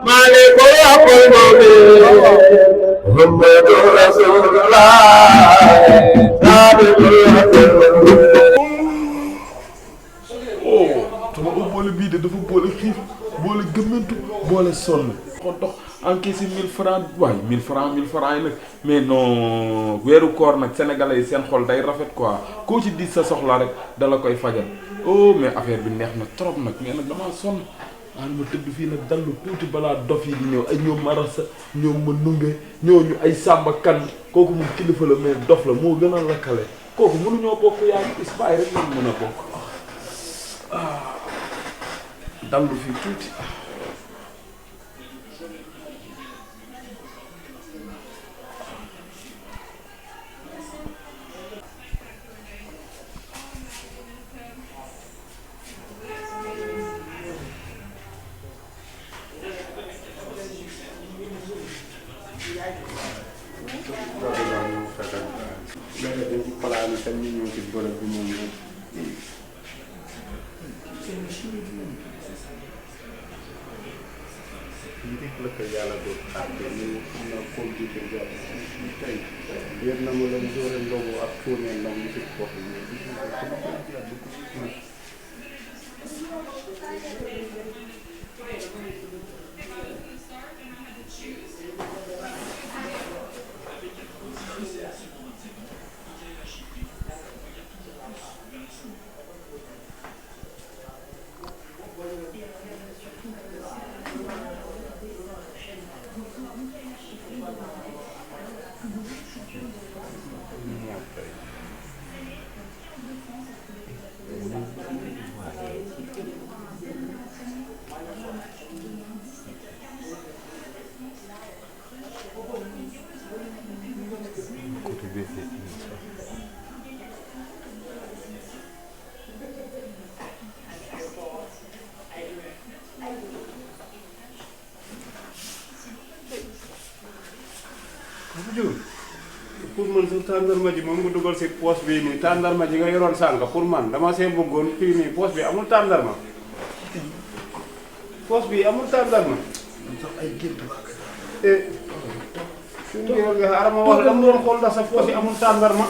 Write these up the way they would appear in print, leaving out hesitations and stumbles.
مالك رب المؤمنين محمد رسول الله سابق sama boole bii de dafa boole xiif boole gëmmantu boole sonn kon dox encaissé 1000 francs waaye 1000 francs yi nag mais non weeru koor nag sénégalais yi seen xol day rafet quoi koo ci diis sa soxla rek dala koy fajal oh mais affaire bi neex na trop nag mais nag damaa sonn waaye ma tëdd fii nag dallu tuuti balaa dof yi di ñëw ay ñoom marasa ñoom ma numbe ñooñu ay sàmba kan kooku mu kilifa la mais dof la moo gën a lakkale kooku mënuñoo bokk yaa ngi ispaay rek lañ mën a bokk dallu fii tuuti la ko yàlla doon àtte ñu am na compliqué jot tey yéen na ma leen joore ndogu ak tourné ndaw ñu ci wax pour man sa tàndarma ji moom nga dugal si poos bii nii tàndarma ji nga yoroon sànq pour man dama see bëggoon fii nii poos bi amul tàndarma poos bi amul tàndarma sax ay gént suñu géwél nga xaaral ma wax la mu doon xool ndax sa poos yi amul tàndarma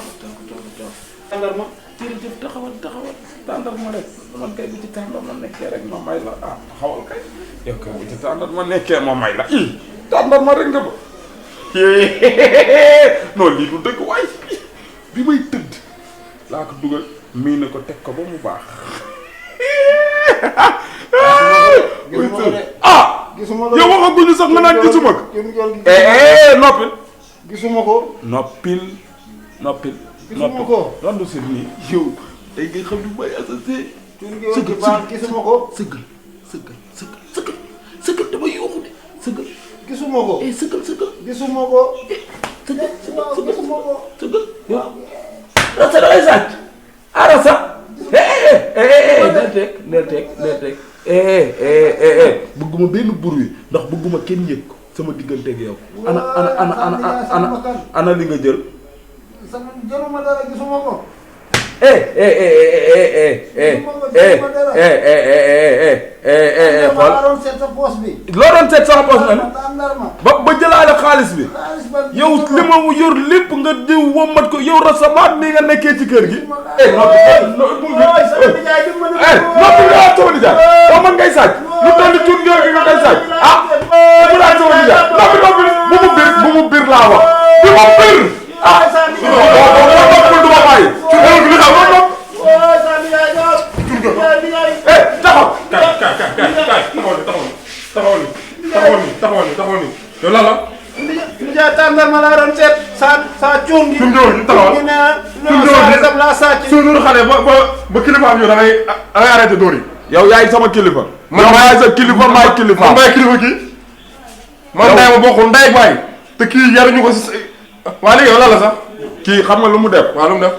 tàndarma jërëjëf taxawal tàndarma rek man kay bu ci tàndarma nekkee rek ma may la ah taxawal kay yow kay bu ci tàndarma nekkee ma may la tàndarma rek nga ba non lii du dëgg waay bi may tëdd laa ko dugal mii na ko teg ko ba mu baax gisuma yow waxaguñu sax nga naan gisuma ko noppil gisuma ko noppil gisuma ko randu si nii yow tey ngay xam ni may assasé gisuma ko sëggal dama yooxu de sëggal gisuma ko sëggal gisuma ko sëggal yow rasa da ngay sàcc rasa neel teg bëgguma benn bruit ndax bëgguma kenn yëg ko sama digganteeg yow ana li nga jël sama jëluma dara gisuma ko xool doon seet sa poos bi loo doon seet sama poos na ba jëlaale xaalis bi yow li ma yor lépp nga diw wommat ko yow rasamaat nii nga nekkee ci kër gi noppi nga sama nijaay boo man ngay sàcc lu toll cuun ngeen gi nga ngay sàcc bu daan sama nijaay noppi bu mu bir laa wax bu mu bir noppul du ma bàyyi li xam nga nopp taxawal ni yow lan la ñu jaay tàndarma laa doon seet sa cuun gi taxawal ñu ne sa la sàcc suñu xale ba kilifa am yow da ngay arrêté dóor yi yow yaay sama kilifa man yaay sa kilifa maay kilifa man maay kilifa kii man day ma bokkul ndey baay te kii yaruñu ko si waa léegi yow lan la sax kii xam nga lu mu def waaw lu mu def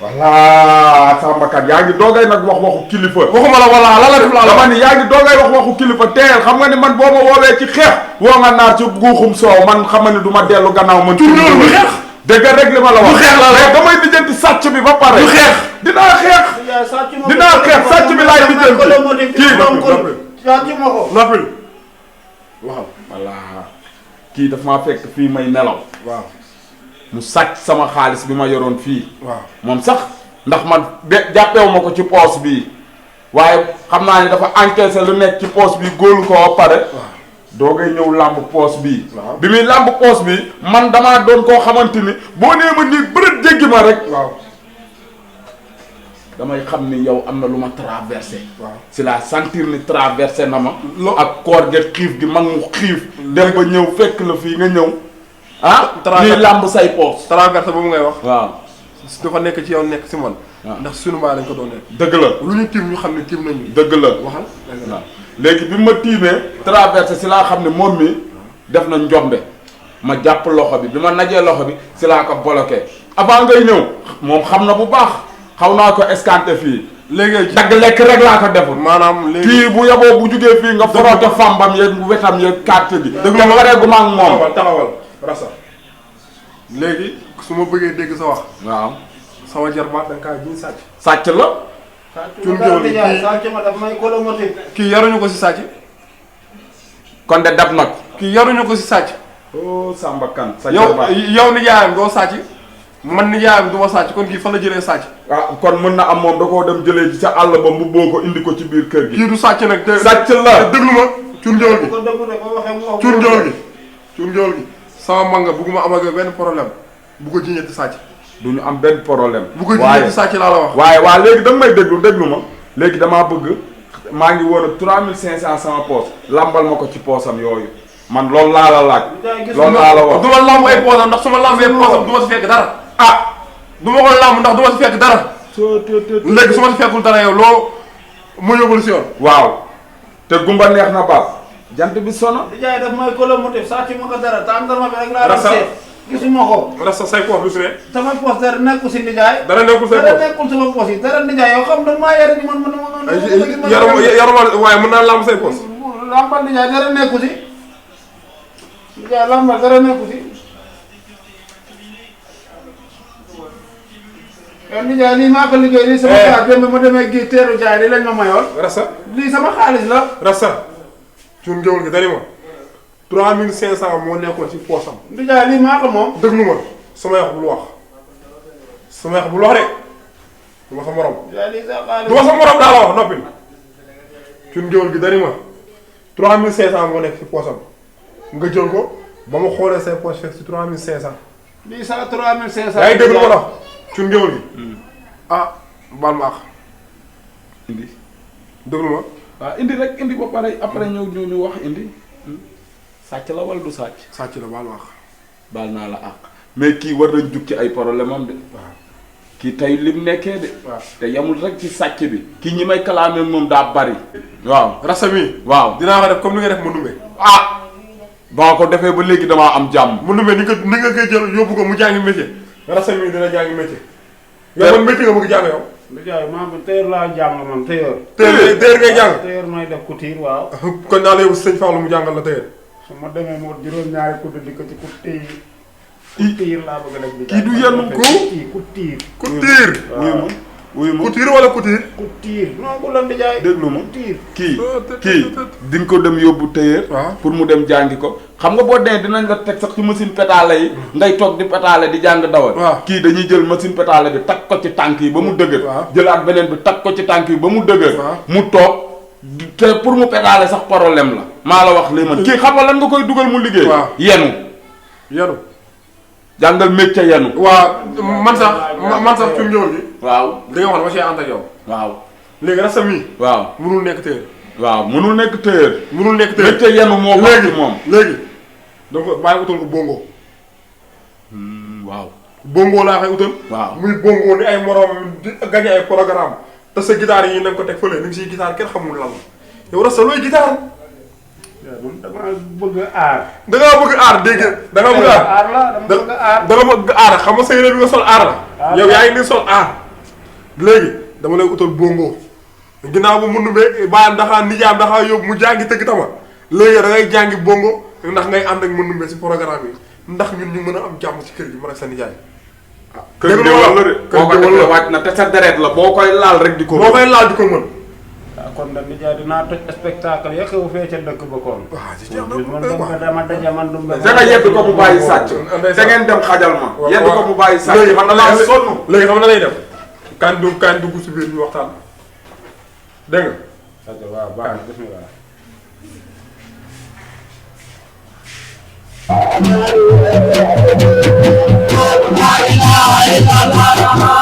voilà Sambakat yaa ngi doogay nag wax waxu kilifa waxuma la wala la def la dama ni yaa ngi doogay wax waxu kilifa teel xam nga ni man boo ma woowee ci xeex woo nga naar ci guuxum soow man xam nga ni du ma dellu gannaaw man loolu bu xeex dégg rek li ma la wax xeex la damay lijjanti sàcc bi ba pare xeex dinaa xeex sàcc bi laay lijjanti kii sàcc ma ko. noppil waxal. voilà kii daf maa fekk fii may nelaw. waaw mu sàcc sama xaalis bi ma yoroon fii. waaw moom sax ndax man jàppewu ma ko ci poos bii waaye xam naa ni dafa encaissé lu nekk ci poos bii góolu ko ba pare. doo ngay ñëw làmb poos bii. bi muy làmb poos bii man damaa doon koo xamante ni boo nee ma nii bërët jéggi ma rek. waaw damay xam ni yow am na lu ma traversé. waaw si la sentir ni traversé na ma. ak koor ge xiif gi mag mu xiif. dem ba ñëw fekk la fii nga ñëw. ah ñuy làmb say poos. traversé boobu ngay wax. waaw. dafa nekk ci yow nekk si man. waaw ndax sunu mbaa lañ ko doon nekk. dëgg la lu ñu tiim ñu xam ne tiim nañu. dëgg la waxal. waaw léegi bi ma tiimee traversé si laa xam ne moom mi def na njombe ma jàpp loxo bi ma najee loxo bi si laa ko bloqué avant ngay ñëw moom xam na bu baax xaw naa ko escanté fii. léegi dagg lekk rek laa ko deful. maanaam léegi kii bu yeboo bu jugee fii nga foroote fambam yeeg wetam yeeg carte bi. dëgg la wareegu ma ak moom taxawal rasa léegi su ma bëggee dégg sa wax. waaw sama jarbaat da nga kaa jiñ sàcc. sàcc la. Cuun Géwël kii sàcc ma daf may colomotive. kii yaruñu ko si sàcc. kon de dab nag. kii yaruñu ko si sàcc. oh Samba Kane. sa yow jarbaat yow nijaayam doo sàcc man nijaayam du ma sàcc kon kii fan la jëlee sàcc. ah kon mën na am moom da koo dem jëlee ci sa àll ba mu boo ko indi ko ci biir kër gi. kii du sàcc nag te sàcc la déglu ma Cuun Géwël gi. ko dëgg de ko waxee mu wax. Cuun Géwël gi Cuun Géwël gi sama mag nga bugguma am ak benn problème bu ko jiñeeti sàcc. du ñu am benn problème. bu ko jiñeeti sàcc laa la wax. waaye waa léegi danga may déglu ma léegi damaa bëgg maa ngi woon ak 3500 sama poos lambal ma ko ci poosam yooyu man loolu laa la laaj. loolu laa la wax du ma lamb ay poosam ndax su ma lambee poosam du ma si fekk dara. ah du ma ko lamb ndax du ma si fekk dara. léegi su ma si fekkul dara yow loo ma yóbbul si yoon. waaw te gumba neex na baab jant bi sono. Ndiaye daf may colomotive sàcc ma ko dara tàndarma bi rek laa doon Rasa seet. gisuma ko. rasa say poos lu si ne. sama poos dara nekkul si Ndiaye. dara nekkul say dara poos. nekkul sama poos yi dara Ndiaye yow xam nga maa yore ni man. yaruma waaye mën naa lamb say poos. lambal Ndiaye dara nekku si. Ndiaye lambal dara nekku si. yow Ndiaye lii maa ko liggéey lii sama xaalis démb ma demee gi teeru jaay lii lañ ma mayoon. rasa lii sama xaalis la. rasa Cuun Géwël gi dani ma 3500 moo nekkoon ci poosam. Ndiaye lii maa ko moom. déglu ma sama yax bul wax sama yax bul wax rek du ma sa morom. Ndiaye lii sa xaalis. du ma sa morom daa la wax noppi. Cuun Géwël gi dani ma 3500 moo nekk ci poosam nga jël ko ba ma xoolee say poche fekk ci 3500. lii sa 3500. yaa ngi déglu ma la Cuun Géwël gi. ah baal ma àq. indi déglu ma. waaw indi rek indi ba pare après ñu wax indi. sàcc la wala du sàcc. sàcc la baal ma àq. baal naa la àq mais kii war nañ jug ci ay problème am de. waaw kii tey lim nekkee de. waaw te yamul rek ci sàcc bi. kii ñi may kalaamee moom daa bari. waaw rasa mi. waaw dinaa ko def comme ni nga def Mandumbe. ah. ba ko defee ba léegi damaa am jàmm. Mandumbe ni nga koy jël yóbbu ko mu jàngi métier. rasa mi dina jàngi métier. yow man métier nga bëgg jàng yow. Ndiaye maa ngi téyeer laa jàng man téyeer. téyeer ngay jàng. téyeer may def couture waaw. kon naa la yóbbu sëñ Fallou mu jàngal la téyeer. su ma demee moo juróom-ñaari kudd di ko ci couture. couture laa bëgg a def. kii du yenn ko. couture. couture. waaw wuyu ma couture wala couture. couture. non bu leen di jaay. déglu ma couture. kii di nga ko dem yóbbu téyeer. waaw pour mu dem jàngi ko. xam nga boo demee dinañ la teg sax ci machine pétale yi. ngay toog di pétale di jàng dawal. waaw kii dañuy jël machine pétale bi takk ko ci tànk yi ba mu dëgër. waaw jëlaat beneen bi takk ko ci tànk yi ba mu dëgër. waaw mu toog te pour mu pétale sax problème la. maa la wax lii man kii xam nga lan nga koy dugal mu liggéey. waaw yenu yenu jàngal métier yenu. waaw man sax Cuun Géwël gi. waaw li nga wax dama see ànd ak yow. waaw. léegi rasa mi. waaw mënul nekk téyeer. waaw mënul nekk téyeer. mënul nekk téyeer métier yenu moo baax ci moom. léegi donc bàyyi utal ko bongo. waaw. bongo laa koy utal. waaw muy bongo ni ay morom di gagné ay programme te sa guitare yi nañ ko teg fële ni nga siy guitare kenn xamul lan la yow rasa looy guitare. man damaa bëgg aar. da ngaa bëgg aar dégg nga. da nga bëgg aar aar la dama bëgg aar. da nga bëgg aar xam nga sa yére bi nga sol aar la. yow yaa ngi ni sol aar. léegi dama lay utal bongo. ginnaaw bu mun be bàyyam ndaxaa nijaam ndaxaa yóbbu mu jàngi tëgg tama léegi da ngay jàngi bongo ndax ngay ànd ak mun be si programme yi ndax ñun ñu mën a am jàmm ci kër gi man ak sa nijaay. ah kër gi wala de. kër boo ko defee wàcc na te sa deret la boo koy laal rek di ko. boo koy laal di ko mën. kon nag nijaay dinaa toj spectacle ya xew fee ca dëkk ba kon. waaw ci jeex man dama daje man du mel. da nga yedd ko mu bàyyi sàcc. da ngeen dem xajal ma. yedd ko mu bàyyi sàcc man damaa sonn. léegi xam na lay def. kaan dugg si biir ñu waxtaan dégg nga. waaw baax na bismillah. La ilaha illallah